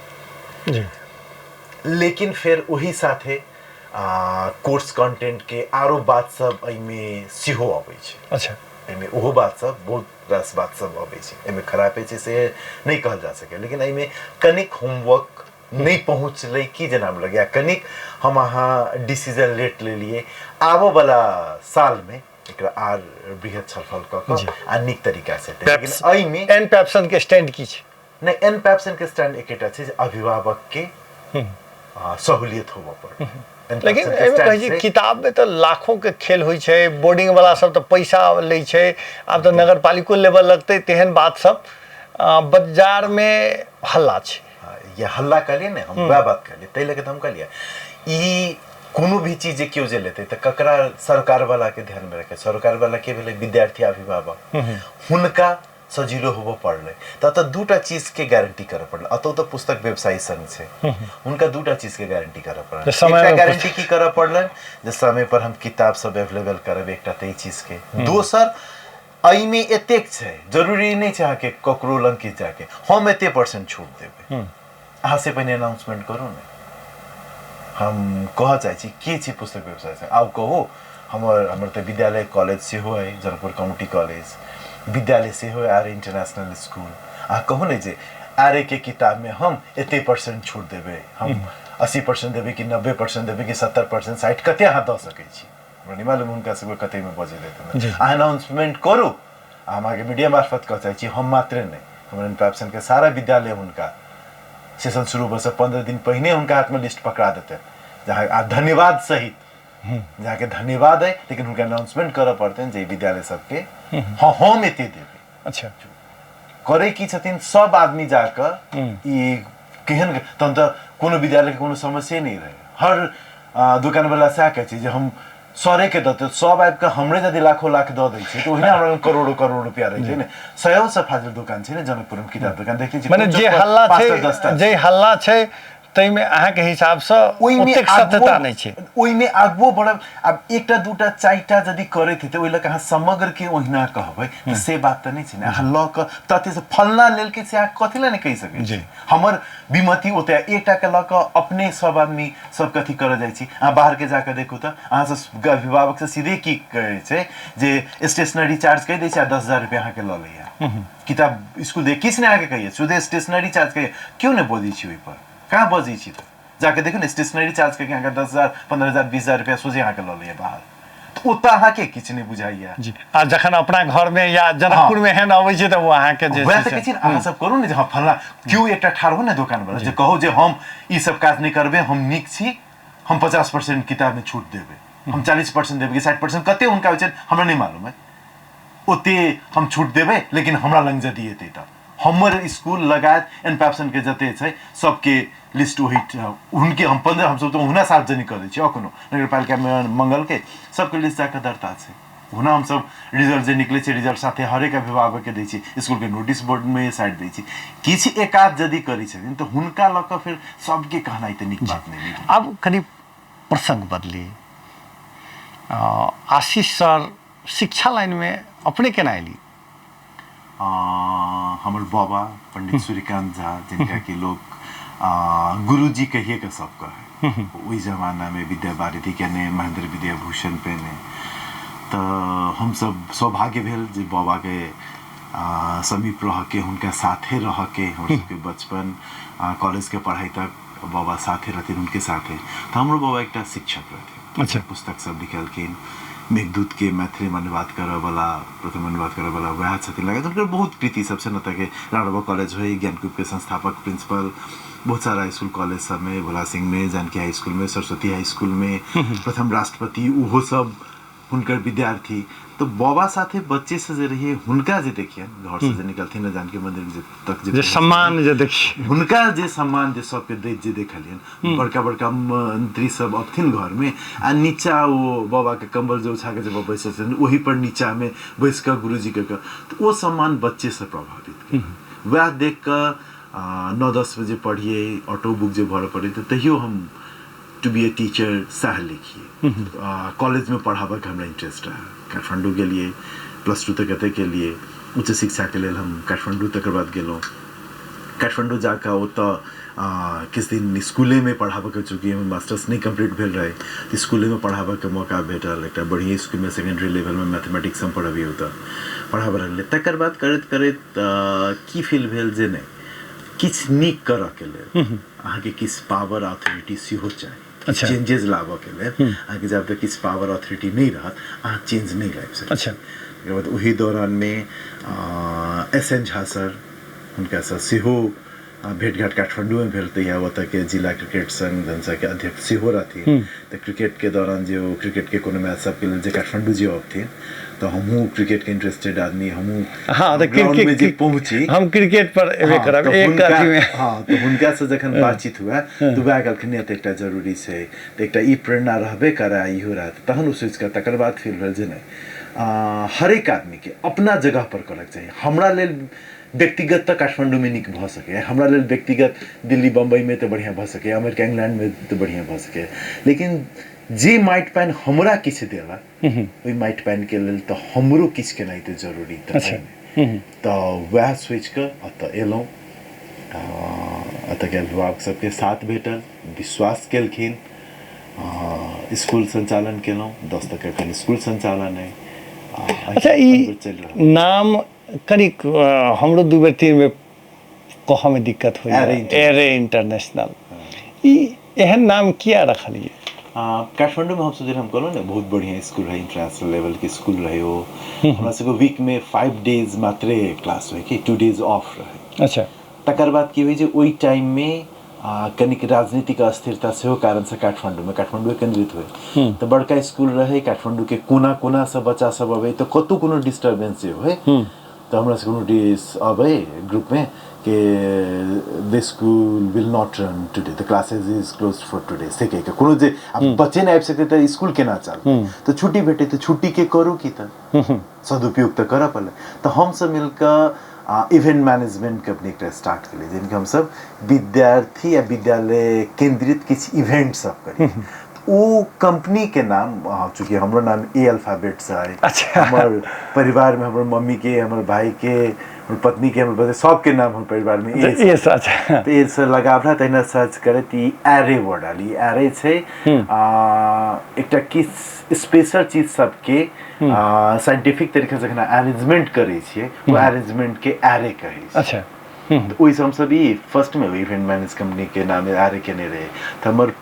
Speaker 1: लेकिन फेर ओही साथे कोर्स कंटेंट के आरो बात सब एहिमे सेहो अबै छै। एहिमे ओहो बात सब, बहुत रास बात सब अबै छै। एहिमे खरापे छै से नहि कहल जा सकै, लेकिन एहिमे कनिक होमवर्क नहि पहुँचलै की जेना लगैया, कनिक हम अहाँ डिसीजन लेट लेलियै। आबऽ वाला सालमे एकरा आर बृहद छलफल कऽ कऽ आ नीक तरीका से हेतै। लेकिन एहिमे
Speaker 2: एन पैप्सन के स्टैंड की छै?
Speaker 1: नहि, एन पैप्सन के स्टैंड एकेटा छै जे अभिभावक के सहूलियत होबऽ पड़तै।
Speaker 2: लेकिन एहिमे कहै छी किताबमे तऽ लाखों के खेल होइ छै, बोर्डिंग वाला सब तऽ पैसा लै छै, आब तऽ नगरपालिको लेबऽ लगतै, तेहन बात सब बाजारमे हल्ला छै।
Speaker 1: ये हल्ला कहलियै ने हम, वएह बात कहलियै, ताहि लऽ कऽ तऽ हम कहलियै ई कोनो भी चीज जे केओ जे लेतै तऽ ककरा सरकार वाला के ध्यान में रखे। सरकार वाला के भेलै विद्यार्थी, अभिभावक, हुनका सजिलो होबऽ पड़लै। तऽ एतऽ दूटा चीज के गारंटी करऽ पड़लै। एतऽ तऽ पुस्तक व्यवसायी संघ छै, हुनका दूटा चीज के गारंटी करऽ पड़ल।
Speaker 2: समय
Speaker 1: एकटा
Speaker 2: मे
Speaker 1: गारंटी की करऽ पड़लनि जे समय पर हम किताब सब अवेलेबल करब, एकटा तऽ ई चीज के। दोसर, एहिमे एतेक छै, जरूरी नहि छै अहाँके ककरो लग किछु जाके हम एते परसेंट छूट देबै, अहाँ से पहिने अनाउंसमेंट करू ने। हम कहऽ चाहै छी के छी पुस्तक व्यवसाय से, आब कहू। हमर हमर तऽ विद्यालय कॉलेज सेहो अइ, जनकपुर कम्युनिटी कॉलेज, विद्यालय सेहो अइ आर्य इंटरनेशनल स्कूल। अहाँ कहू ने जे आर्य के किताबमे हम एते परसेंट छूट देबै, हम 80% देबै कि 90% देबै कि 70%, 60, कते अहाँ दऽ सकै छी, हमरा नहि मालूम हुनका सबके कतेमे बजै देतै। अहाँ अनाउंसमेंट करू। आ हम अहाँके मीडिया मार्फत कहऽ चाहै छी, हम मात्रे नहि, हमर एनपैप्सन के सारा विद्यालय हुनका सेशन शुरू होबऽसँ 15 दिन पहिने हुनका हाथमे लिस्ट पकड़ा देतै, जहाँ आ धन्यवाद सहित, जहाँके धन्यवाद अइ, लेकिन हुनका अनाउंसमेंट करऽ पड़तनि जे ई विद्यालय सबके हँ हम एते देबै। करै की छथिन सब आदमी जाकऽ ई केहन, तहन तऽ कोनो विद्यालयके कोनो समस्ये नहि रहै। हर दोकानवला सएह कहै छै जे हम सरेके देतै, सब आबि कऽ हमरे यदि लाखो लाख दऽ दै छै तऽ ओहिना हमरा लग करोड़ो करोड़ रुपया रहै छै ने। सयो से फाजिल दोकान छै ने जनकपुरमे, किताब दोकान देखै छी।
Speaker 2: मने
Speaker 1: कोन
Speaker 2: जे
Speaker 1: चौक पर
Speaker 2: हल्ला
Speaker 1: पाँचटा
Speaker 2: छै,
Speaker 1: 10टा
Speaker 2: जे हल्ला छै ताहिमे अहाँके हिसाबसँ
Speaker 1: ओहिमे
Speaker 2: ओतेक सत्यता नहि छै।
Speaker 1: ओहिमे आगुओ बढ़ब। आब एकटा दूटा चारिटा यदि करैत हेतै, ओहि लऽ कऽ अहाँ समग्रके ओहिना कहबै तऽ से बात तऽ नहि छै ने। अहाँ लऽ कऽ तते से फलना लेलकै से अहाँ कथी लए नहि कहि सकै छी? हमर विमति ओतऽ एकटाके लऽ कऽ अपने सब आदमी सब कथी करऽ जाइ छी। अहाँ बाहरके जाकऽ देखू तऽ अहाँ सब अभिभावकसँ सीधे की कहै छै जे स्टेशनरी चार्ज कहि दै छै आ 10,000 रुपया अहाँके लऽ लैया, किताब स्कूल दे किछु नहि अहाँके कहिए, सीधे स्टेशनरी चार्ज कहिए। क्यों नहि बजै छी ओहिपर? कहाँ बजै छी? तऽ जाके देखू ने, स्टेशनरी चार्ज करके अहाँके 10,000, 15,000, 20,000 रुपया सोझे अहाँके लऽ लैया बाहर, तऽ ओतऽ अहाँके किछु नहि बुझाइया।
Speaker 2: आ जखन अपना घरमे या जनकपुरमे एहन अबै छै तऽ ओ अहाँके जे
Speaker 1: वएह
Speaker 2: छै
Speaker 1: तऽ
Speaker 2: से
Speaker 1: कहै छी ने, अहाँ सब करू ने जे हँ फलना केओ एकटा ठाढ़ हो ने दोकान वाला जे कहू जे हम ई सब काज नहि करबै, हम नीक छी, हम 50% किताबमे छूट देबै, हम 40% देबै कि 60%, कते हुनका होइ छनि हमरा नहि मालूम है, ओते हम छूट देबै, लेकिन हमरा लग यदि एतै तऽ हमर स्कूल लगायत एनपैप्सन के जते छै सबके लिस्ट ओहि हुनके हम 15 हमसब तऽ ओहुना सार्वजनिक कऽ दै छियै। अखनो नगरपालिकामे मंगलके सबके लिस्ट जाकऽ दर्ता छै। ओहुना हमसब रिजल्ट जे निकलै छै रिजल्ट साथे हरेक अभिभावकके दै छियै, स्कूलके नोटिस बोर्डमे साटि दै छियै। किछु एकाध यदि करै छथिन तऽ हुनका लऽ कऽ फेर सबके कहनाइ तऽ नीक बात नहि भेलै।
Speaker 2: आब कनि प्रसङ्ग बदली, आशीष सर शिक्षा लाइनमे अपने केना एली?
Speaker 1: हमर बाबा पंडित सूर्यकांत झा, जिनका कि लोग गुरुजी कहिए के सब कहे, ओहि जमानामे विद्या वारिधि केने, महेंद्र विद्याभूषण पेने, तऽ हमसब सौभाग्य भेल जे बाबाके समीप रहके, हुनका साथे रहके हमर सबके बचपन कॉलेजके पढ़ाइ तक बाबा साथे रहथिन, हुनके साथे। तऽ हमरो बाबा एकटा शिक्षक रहथिन।
Speaker 2: अच्छा।
Speaker 1: पुस्तक सब लिखलखिन, मेघदूत के मैथिली में अनुवाद करऽ वाला, प्रथम अनुवाद करऽ वाला वएह छथिन। लागत हुनकर बहुत कृति सब छै ने, ओतऽके राणवा कॉलेज होइ, ज्ञानकूप के संस्थापक प्रिंसिपल, बहुत सारा स्कूल कॉलेज सब में, भोला सिंह में, जानकी हाई स्कूल में, सरस्वती हाई स्कूल में, प्रथम राष्ट्रपति ओहो सब हुनकर विद्यार्थी। तो बाबा साथे बच्चे से जे रहिए, हुनका जे देखियन घर से जे निकलथिन ने जानकी मंदिर जे तक
Speaker 2: जे सम्मान जे देखिए,
Speaker 1: हुनका जे सम्मान जे सबके दैत जे देखलियन, बड़का बड़का मंत्री सब अबथिन घर में आ नीचा ओ बाबा के कंबल जे ओछा के जब बैसल छथिन ओही पर नीचा में बैस कऽ गुरुजी के, तऽ ओ सम्मान बच्चे से प्रभावित केलक। वएह देख कऽ 9-10 बजे पढ़िए, ऑटो बुक जे भरऽ पड़ै तऽ तहियो हम टू बी ए टीचर सएह लिखिए। कॉलेजमे पढ़ाबऽके हमरा इंटरेस्ट रहै, काठमाण्डू गेलियै, +2 तक एतऽ केलियै, उच्च शिक्षाके लेल हम काठमाण्डू तकर बाद गेलहुँ। काठमाण्डू जाकऽ ओतऽ किछु दिन स्कूलेमे पढ़ाबऽके, चूँकि हमर मास्टर्स नहि कम्प्लीट भेल रहै तऽ स्कूलेमे पढ़ाबऽके मौका भेटल। एकटा बढ़िआँ स्कूलमे सेकेंडरी लेवलमे मैथमेटिक्स हम पढ़बियै, ओतऽ पढ़ाबऽ लगलियै। तकर बाद करैत करैत की फील भेल जे नहि, किछु नीक करऽके लेल अहाँके किछु पावर अथॉरिटी सेहो चाही।
Speaker 2: अच्छा।
Speaker 1: चेंजेस लाबऽके लेल अहाँके जब तक किछु पावर अथॉरिटी नहि रहत अहाँ चेंज नहि लाबि सकै।
Speaker 2: अच्छा।
Speaker 1: तकर बाद ओहि दौरानमे एस एन झा सर, हुनकासँ सेहो भेटघाट काठमाण्डूमे भेल। तहिया ओतऽके जिला क्रिकेट संघ धनसाके अध्यक्ष सेहो रहथिन, तऽ क्रिकेटके दौरान जे ओ क्रिकेटके कोनो मैच सबके लेल जे काठमाण्डू जे अबथिन तऽ हमहूँ क्रिकेटके इंटरेस्टेड आदमी, हमहूँ
Speaker 2: हाँ, तऽ
Speaker 1: ग्राउंडमे जे
Speaker 2: क्रिकेट
Speaker 1: पहुँची,
Speaker 2: हम क्रिकेट पर एबे
Speaker 1: हाँ,
Speaker 2: करब
Speaker 1: तऽ
Speaker 2: एक
Speaker 1: हुनका
Speaker 2: अथीमे।
Speaker 1: हाँ, तऽ हुनकासँ जखन बातचीत हुए तऽ वएह कहलखिन नहि, एतऽ एकटा जरूरी छै, तऽ एकटा ई प्रेरणा रहबे करै, इहो रहत, तहन ओ सोचि कऽ तकर बाद फील भेल जे नहि, हरेक आदमीके अपना जगह पर करऽके चाही। हमरा लेल व्यक्तिगत तऽ काठमाण्डूमे नीक भऽ सकैए, हमरा लेल व्यक्तिगत दिल्ली बम्बईमे तऽ बढ़िआँ भऽ सकैए, अमेरिका इंग्लैंडमे तऽ बढ़िआँ भऽ सकैए, लेकिन जे माटि पानि हमरा किछु देलक ओहि माटि पानिके लेल तऽ हमरो किछु केनाइ तऽ जरूरी तऽ
Speaker 2: अच्छा।
Speaker 1: अइ। तऽ वएह सोचिकऽ एतऽ एलहुँ, एतऽके अभिभावक सबके साथ भेटल, विश्वास केलखिन, स्कूल सञ्चालन केलहुँ, 10 तक एखन स्कूल सञ्चालन अइ।
Speaker 2: अच्छा, ई
Speaker 1: चलि रहल
Speaker 2: नाम कनिक हमरो 2 बेर 3 बेर कहऽमे दिक्कत होइए, एरे इंटरनेशनल, ई एहन नाम किया रखलियै?
Speaker 1: काठमाण्डूमे हमसब जखन, हम कहलहुँ ने बहुत बढ़िआँ स्कूल रहै, इंटरनेशनल लेवलके स्कूल रहै ओ। हमरा सबके वीकमे 5 डेज मात्रे क्लास होइ कि 2 डेज ऑफ रहै।
Speaker 2: अच्छा।
Speaker 1: तकर बाद की होइ जे ओहि टाइममे कनिक राजनीतिक अस्थिरता सेहो कारणसँ काठमाण्डूमे, काठमाण्डूए केन्द्रित होइ, तऽ बड़का स्कूल रहै, काठमाण्डूके कोना कोनासँ बच्चा सब अबै, तऽ कतहु कोनो डिस्टर्बेंस जे होइ तऽ हमरा सबके नोटिस अबै ग्रुपमे कि the school will not run today, the classes is close for today, से कहि कऽ कोनो जे आब बच्चे नहि आबि सकतै तऽ स्कूल केना चलतै, तऽ छुट्टी भेटै तऽ छुट्टीके करू की, तऽ सदुपयोग तऽ करऽ पड़लै। तऽ हमसब मिलकऽ इवेंट मैनेजमेंट कंपनी एकटा स्टार्ट केलियै, जाहिमे हमसब विद्यार्थी या विद्यालय केंद्रित किछु इवेंट सब करी। ओ कंपनी के नाम, चूँकि हमरो नाम ए अल्फाबेट से है,
Speaker 2: अच्छा।
Speaker 1: हमर परिवार में हमर मम्मी के, हमर भाई के, हमर पत्नी के, हमर बच्चे सबके नाम हमर परिवार में ए
Speaker 2: ए से, अच्छा।
Speaker 1: तऽ ए से लगाव रहा, तहिना सर्च करैत ई एरे वर्ड आयल। ई एरे छै एकटा किछु स्पेशल चीज सबके साइंटिफिक तरीका से जखन अरेंजमेंट करै छियै, ओ अरेंजमेंट के एरे कहै छै।
Speaker 2: अच्छा।
Speaker 1: तऽ ओहिसँ हमसब ई फर्स्टमे इवेंट मैनेज कंपनी के नाम एरे केने रहै। तऽ हमर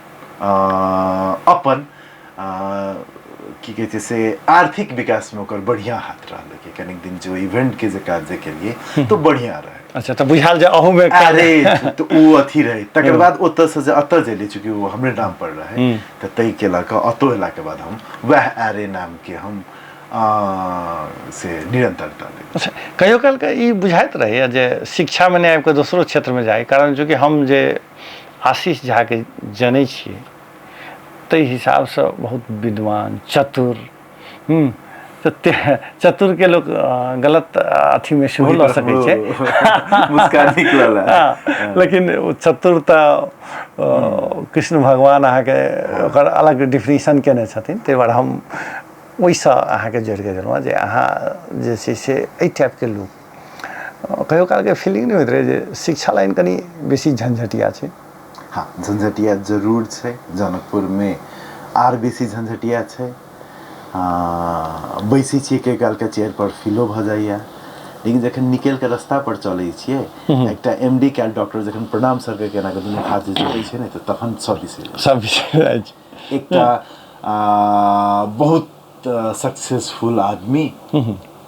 Speaker 1: अपन की कहै छै से आर्थिक विकासमे ओकर बढ़िआँ हाथ रहलै कि कनिक दिन जो इवेंटके जे काज जे केलियै तऽ बढ़िआँ रहै।
Speaker 2: अच्छा, तऽ बुझायल जे अहूमे
Speaker 1: अरे तऽ ओ अथी रहै। तकर बाद ओतऽसँ जे एतऽ जेलियै, चूँकि ओ हमरे नाम पर रहै, तऽ ताहिके लऽ कऽ एतऽ एलाके बाद हम वएह एरे नामके हम से निरंतरता लेबै।
Speaker 2: अच्छा, कहियो कालके ई बुझाइत रहैए जे शिक्षामे नहि आबि कऽ दोसरो क्षेत्रमे जाइ, कारण चूँकि हम जे आशीष झाके जनै छियै ताहि हिसाबसँ बहुत विद्वान, चतुर, तऽ चतुरके लोक गलत अथीमे सेहो लऽ सकै छै,
Speaker 1: मुस्कान निकलल,
Speaker 2: लेकिन ओ चतुर तऽ कृष्ण भगवान अहाँके ओकर अलग डिफिनीशन केने छथिन। ताहि दुआरे हम ओहिसँ अहाँके जोड़ि कऽ देलहुँ जे अहाँ जे छै से एहि टाइपके लोक, कहियो कालके फीलिंग नहि होइत रहै जे शिक्षा लाइन कनि बेसी झंझटिया छै?
Speaker 1: हँ, झंझटिया जरूर छै। जनकपुरमे आर बेसी झंझटिया छै। बैसै छियै कई कालके चेयर पर फीलो भऽ जाइए, लेकिन जखन निकलि कऽ रस्ता पर चलै छियै, एकटा एम डी कयल डॉक्टर जखन प्रणाम सरके केना कऽ दुनू हाथ जोड़ै छै ने, तऽ तखन सब बिसरि जाइ,
Speaker 2: सब बिसरि जाइ छै।
Speaker 1: एकटा बहुत सक्सेसफुल आदमी,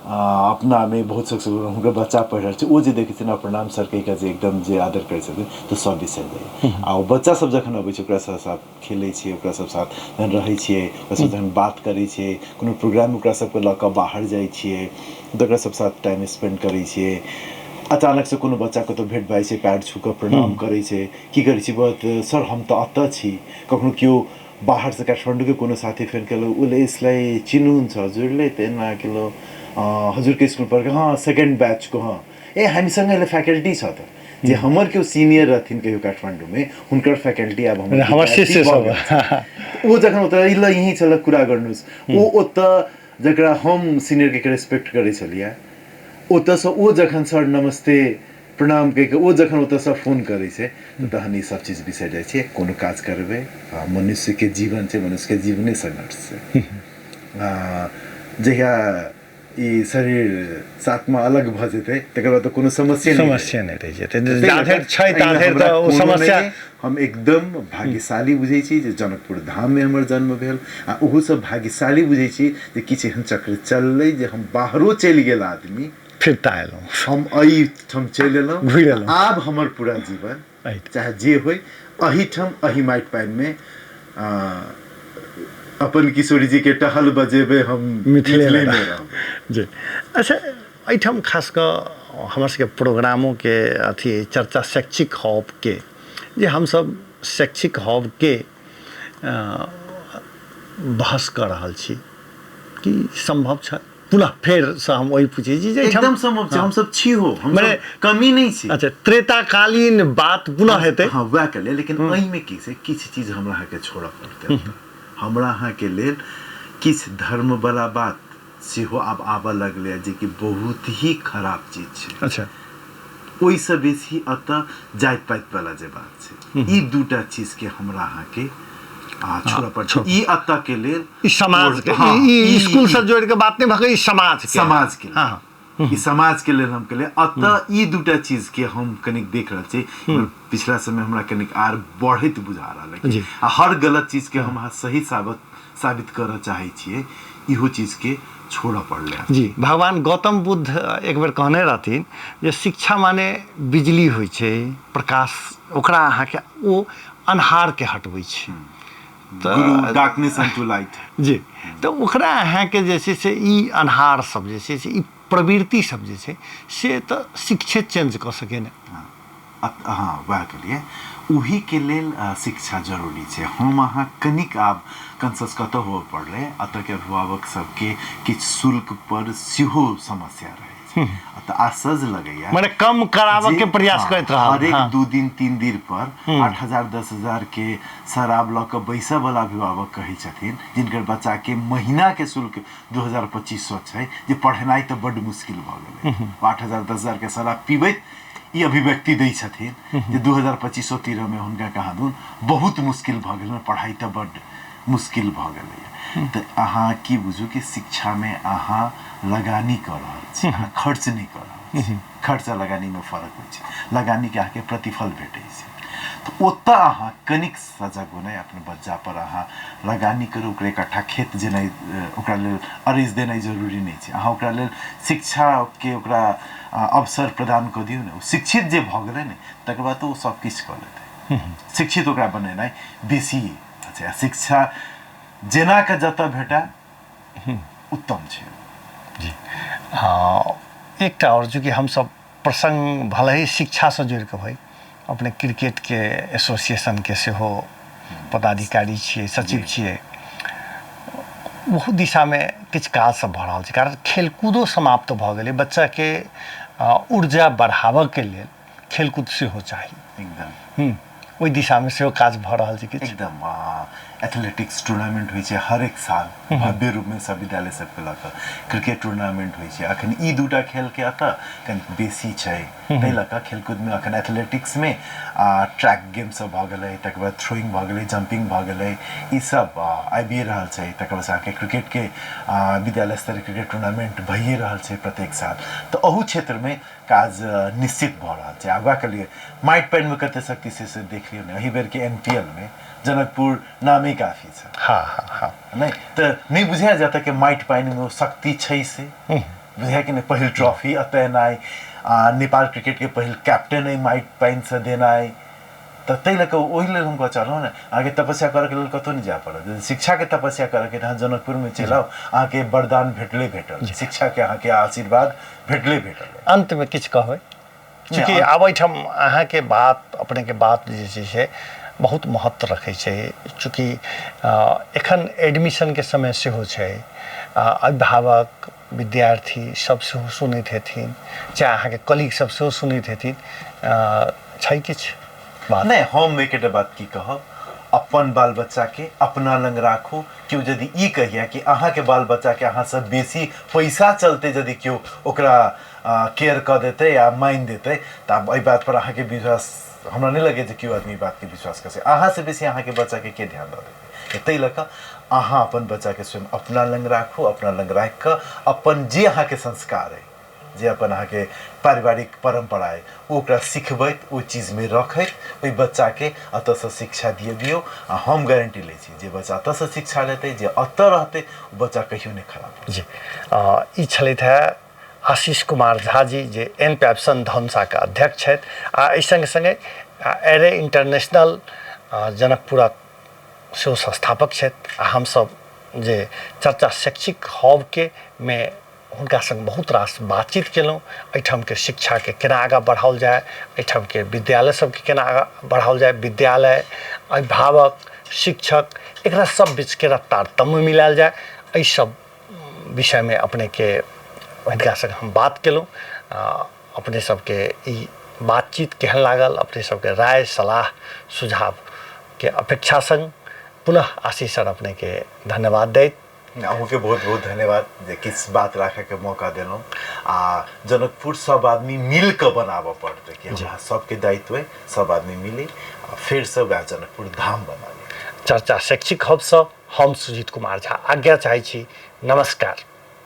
Speaker 1: अपनामे बहुत सक्सेसफुल, हुनकर बच्चा पढ़ि रहल छै, ओ जे देखै छै ने प्रणाम सर कहि कऽ जे एकदम जे आदर करै छथिन, तऽ सब बिसरि जाइए। आ ओ बच्चा सब जखन अबै छै, ओकरा सब साथ खेलै छियै, ओकरा सब साथ जखन रहै छियै, ओकरा सब जखन बात करै छियै, कोनो प्रोग्राम ओकरा सबके लऽ कऽ बाहर जाइ छियै, तऽ ओकरा सब साथ टाइम स्पेंड करै छियै। अचानक से कोनो बच्चा कतौ भेट भए जाइ छै, पैर छू कऽ प्रणाम करै छै, की करै छी? बहुत सर, हम तऽ एतऽ छी। कखनो केओ बाहरसँ काठमाडौँकै कोनो साथी फेर केलक, उसले यसलाई चिन्नुहुन्छ हजुरले? त एना केलो हजुरको स्कुल पढेको, हँ सेकेन्ड ब्याचको, हँ ए हामीसँग अहिले फ्याकल्टी छ त, जे हमर केओ सिनियर रहथिन कहियो काठमाडौँमे, हुनकर फ्याकल्टी आब
Speaker 2: हमर हमर शिष्य सब।
Speaker 1: ओ जखन ओतऽ ल यहीँ छल, कुरा गर्नुहोस्, ओ ओतऽ जकरा हम सिनियरके रेस्पेक्ट करै छलियै, ओतऽसँ ओ जखन सर नमस्ते प्रणाम कहि कऽ ओ जखन ओतऽसँ फोन करै छै, तऽ तहन ई सब चीज बिसरि जाइ छै। कोनो काज करबै, मनुष्यके जीवन छै, मनुष्यके जीवने संघर्ष छै। जहिया ई शरीर साथमे अलग भऽ जेतै, तकर बाद तऽ कोनो समस्या
Speaker 2: समस्या नहि रहि जेतै। जाधरि छै ताधरि तऽ ओ समस्या।
Speaker 1: हम एकदम भाग्यशाली बुझै छी जे जनकपुर धाममे हमर जन्म भेल, आ ओहूसँ भाग्यशाली बुझै छी जे किछु एहन चक्र चललै जे हम बाहरो चलि गेल आदमी
Speaker 2: फिरता एलहुँ,
Speaker 1: हम एहिठाम चलि एलहुँ,
Speaker 2: घुरि एलहुँ।
Speaker 1: आब हमर पूरा जीवन चाहे जे होइ, एहिठाम एहि माटि पानिमे अपन किशोरी जीके टहल बजेबै, हम
Speaker 2: मिथिलेमे रहबै जी। अच्छा, एहिठाम खास कऽ हमर सबके प्रोग्रामोके अथी चर्चा शैक्षिक हबके, जे हमसब शैक्षिक हबके बहस कऽ रहल छी, कि सम्भव छै? पुनः फेरसँ हम वही पूछै छी
Speaker 1: जे एकदम सम्भव छै। हमसब छी हो, हम
Speaker 2: मने
Speaker 1: कमी नहि छी।
Speaker 2: अच्छा, त्रेताकालीन बात पुनः हेतै।
Speaker 1: हँ, वएह के लेल। लेकिन एहिमे की छै, किछु चीज हमरा अहाँके छोड़ऽ पड़तै। हमरा अहाँके लेल किछु धर्मवला बात सेहो आब आबऽ लगलैए, जेकि बहुत ही खराब चीज छै। ओहिसँ बेसी एतऽ जाति पातिवला जे बात छै, ई दूटा चीजके हमरा अहाँके छोड़ऽ पड़तै। ई एतऽ के लेल
Speaker 2: ई समाज के, ई स्कूल से जोड़ के बात नहीं भऽ, ई समाज
Speaker 1: के, समाज के, ई समाज के लेल हम कहलियै एतऽ ई दूटा चीज के हम कनिक देख रहल छी। पिछला समय हमरा कनिक आर बढ़ैत बुझा रहल है, आ हर गलत चीज के हम अहाँ सही साबित करऽ चाहै छियै, इहो चीज के छोड़ऽ पड़लै
Speaker 2: जी। भगवान गौतम बुद्ध एक बेर कहने रहथिन जे शिक्षा माने बिजली होइ छै, प्रकाश, ओकरा अहाँके ओ अन्हारके हटबै छै।
Speaker 1: तऽ डार्कनेस अनटू लाइट
Speaker 2: जी। तऽ ओकरा अहाँके जे छै से ई अन्हार सब जे छै से ई प्रवृत्ति सब जे छै से तऽ शिक्षे चेंज कऽ सकै ने।
Speaker 1: हँ, वएह के लिए, ओहीके लेल शिक्षा जरूरी छै। हम अहाँ कनिक आब कंसस कतऽ हुअ पड़लै। एतऽके अभिभावक सबके किछु शुल्क पर सेहो समस्या रहै छै, तऽ आश्चर्य लगैया,
Speaker 2: मने कम कराबऽ के प्रयास करैत रहल।
Speaker 1: हरेक 2 दिन 3 दिन पर 8,000 10,000 के शराब लऽ कऽ बैसऽ वाला अभिभावक कहै छथिन, जिनकर बच्चाके महीनाके शुल्क 2,000 2,500 छै, जे पढ़ेनाइ तऽ बड्ड मुश्किल भऽ गेलै। 8,000 10,000 के शराब पीबैत ई अभिव्यक्ति दै छथिन जे 2,000 2,500 तिरमे हुनका कहाँ दून बहुत मुश्किल भऽ गेल, पढ़ाइ तऽ बड्ड मुश्किल भऽ गेलैए। तऽ अहाँ की बुझू कि शिक्षामे अहाँ लगानी कऽ रहल छी, अहाँ खर्च नहि कऽ रहल छी। खर्च आ लगानीमे फरक होइ छै। लगानीके अहाँके प्रतिफल भेटै छै। तऽ ओतऽ अहाँ कनिक सजग होनाइ, अपन बच्चा पर अहाँ लगानी करू। ओकरा इकट्ठा खेत जेनाइ, ओकरा लेल अरेज देनाइ जरूरी नहि छै। अहाँ ओकरा लेल शिक्षाके ओकरा अवसर प्रदान कऽ दियौ ने, ओ शिक्षित जे भऽ गेलै ने, तकर बाद तऽ ओ सब किछु कऽ लेतै। शिक्षित ओकरा बनेनाइ बेसी छै। आ शिक्षा जेना कऽ जतऽ भेटय उत्तम छै।
Speaker 2: जी, एकटा आओर चूँकि हमसब प्रसङ्ग भले ही शिक्षासँ जुड़िकऽ होइ, अपने क्रिकेटके एसोसिएशनके सेहो पदाधिकारी छियै, सचिव छियै, बहुत दिशामे किछु काज सब भऽ रहल छै, कारण खेलकूदो समाप्त भऽ गेलै। बच्चाके ऊर्जा बढ़ाबऽके लेल खेलकूद सेहो चाही।
Speaker 1: एकदम।
Speaker 2: ओहि दिशामे सेहो काज भऽ रहल छै किछु?
Speaker 1: एकदम। एथलेटिक्स टूर्नामेंट होइ छै हरेक साल भव्य रूपमे सब विद्यालय सबके लऽ कऽ, क्रिकेट टूर्नामेंट होइ छै। अखन ई दूटा खेलके एतऽ कनि बेसी छै, ताहि लऽ कऽ खेलकूदमे अखन एथलेटिक्समे ट्रैक गेम सब भऽ गेलै, तकर बाद थ्रोइंग भऽ गेलै, जम्पिंग भऽ गेलै, ई सब आबिए रहल छै। तकर बाद अहाँके क्रिकेटके विद्यालय स्तरीय क्रिकेट टूर्नामेंट भइए रहल छै प्रत्येक साल। तऽ अहू क्षेत्रमे काज निश्चित भऽ रहल छै। आगाँके लिए माटि पानिमे कते शक्ति छै से देख लियौ ने, एहि बेरके एन पी एल मे जनकपुर नामे काफी छै।
Speaker 2: हाँ हाँ हाँ
Speaker 1: नहि तऽ नहि बुझाय जाता कि माटि पानिमे ओ शक्ति छै से बुझाय कि नहि। पहिल ट्रॉफी एतऽ एनाइ, आ नेपाल क्रिकेटके पहिल कैप्टन अइ माटि पानिसँ देनाइ, तऽ ताहि लऽ कऽ ओहि लेल हम कहऽ चाहलहुँ ने, अहाँके तपस्या करऽके लेल कतहु नहि जाय पड़त। यदि शिक्षाके तपस्या करऽके तऽ अहाँ जनकपुरमे चलि आउ, अहाँके वरदान भेटले भेटल, शिक्षाके अहाँके आशीर्वाद भेटले भेटल।
Speaker 2: अन्तमे किछु कहबै? चूँकि आब एहिठाम अहाँके बात, अपनेके बात जे छै से बहुत महत्व रखै छै, चूँकि एखन एडमिशनके समय सेहो छै, अभिभावक विद्यार्थी सब सेहो सुनैत हेथिन, चाहे अहाँके कलीग सब सेहो सुनैत हेथिन, छै किछु बात?
Speaker 1: नहि, हम एकेटा बात की कहब, अपन बाल बच्चाके अपना लग राखू। केओ यदि ई कहिए कि अहाँके बाल बच्चाके अहाँसँ बेसी पैसा चलते यदि केओ ओकरा केयर कऽ देतै या मानि देतै, तऽ आब एहि बातपर अहाँके विश्वास हमरा नहि लगैए जे केओ आदमी ई बातके विश्वास कऽ सकै। अहाँसँ बेसी अहाँके बच्चाके के ध्यान दऽ देतै? ताहि लऽ कऽ अहाँ अपन बच्चाके स्वयं अपना लग राखू। अपना लग राखि कऽ अपन जे अहाँके संस्कार अइ, जे अपन अहाँके पारिवारिक परम्परा अइ, ओ ओकरा सिखबैत, ओहि चीजमे रखैत ओहि बच्चाके एतऽसँ शिक्षा दिअबियौ। आ हम गारंटी लै छी जे बच्चा एतऽसँ शिक्षा लेतै, जे एतऽ रहतै, ओ बच्चा कहियो नहि खराब होतै।
Speaker 2: जी, ई छलथि हे आशीष कुमार झा जी, जे एन पैप्सन धनुषाके अध्यक्ष छथि आ एहि सङ्गे सङ्गे एरे इंटरनेशनल जनकपुरक सेहो संस्थापक छथि। आ हमसब जे चर्चा शैक्षिक हबके मे हुनका सङ्ग बहुत रास बातचीत केलहुँ, एहिठामके शिक्षाके केना आगाँ बढ़ाओल जाय, एहिठामके विद्यालय सबके केना आगाँ बढ़ाओल जाय, विद्यालय, अभिभावक, शिक्षक, एकरा सब बीच केना तारतम्य मिलायल जाय, एहि सब विषयमे अपनेके हिनका सङ्ग हम बात केलहुँ। अपने सबके ई बातचीत केहन लागल, अपने सबके राय सलाह सुझावके अपेक्षा सङ्ग पुनः आशीष सर अपनेके धन्यवाद दैत।
Speaker 1: अहूँके बहुत बहुत धन्यवाद जे किछु बात राखैके मौका देलहुँ। आ जनकपुर सब आदमी मिल कऽ बनाबऽ पड़तै कि हमरा सबके दायित्व अइ, सब आदमी मिली आ फेरसँ वएह जनकपुर धाम बनाबी।
Speaker 2: चर्चा शैक्षिक हबसँ हम सुजीत कुमार झा आज्ञा चाहै छी। नमस्कार।